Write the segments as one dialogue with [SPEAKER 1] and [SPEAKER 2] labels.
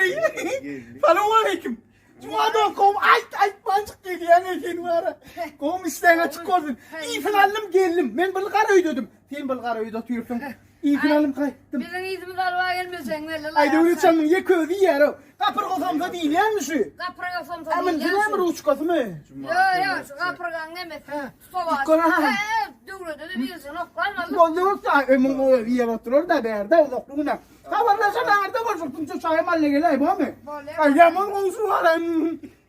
[SPEAKER 1] Bary. Salowmaleýkim. Juma dost gowmy? Aýt, aýtmanjyk gelýäň eken wara. Gowmy işleň açyk bolsun. Iýsin aldym geldim. Men bir gara öýdedim. Sen bir gara öýde otyrsyň. Iýsin aldym gaýtdym.
[SPEAKER 2] Biziň yzymyzy alyp gelmeseň belli.
[SPEAKER 1] Aý Döwlet çalmyň ýeke özi iýer-ow. Gapyrga somsa diýilýänmi şu?
[SPEAKER 2] Gapyrga somsa
[SPEAKER 1] diýilýän. Amyn näme ruçkasymy?
[SPEAKER 2] Ýok, ýok, şu gapyrgaň nemesi. Tutawajy. Döwlete-de birisini oklaýmaly.
[SPEAKER 1] Boldy bolsa, ömüň özi iýer oturar-da bärde uzakly güne. Habarlaşan arda bolsun, punça çaýam al geläý, bormy?
[SPEAKER 2] Bolýar.
[SPEAKER 1] Aý ýaman goňşy bar.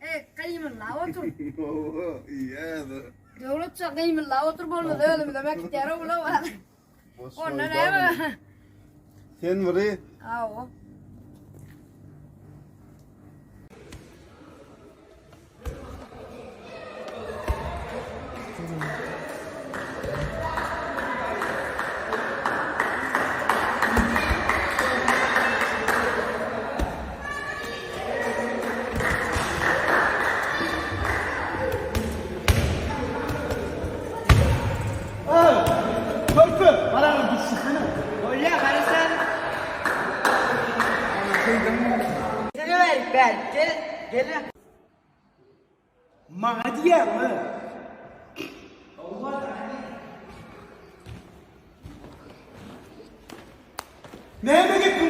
[SPEAKER 2] E, gymyldap otur.
[SPEAKER 3] Iýer.
[SPEAKER 2] Döwletçe gymyldap otur bolmasa özümizem äkitýär-ow bular. Onda näme?
[SPEAKER 3] Sen biri.
[SPEAKER 2] Aw.
[SPEAKER 1] Körpe, baraňa düşsene.
[SPEAKER 4] Bolýa, gara sen. Gel, gel, gel, gel.
[SPEAKER 1] Maňa diýýäňmi? Näme gepleýäň?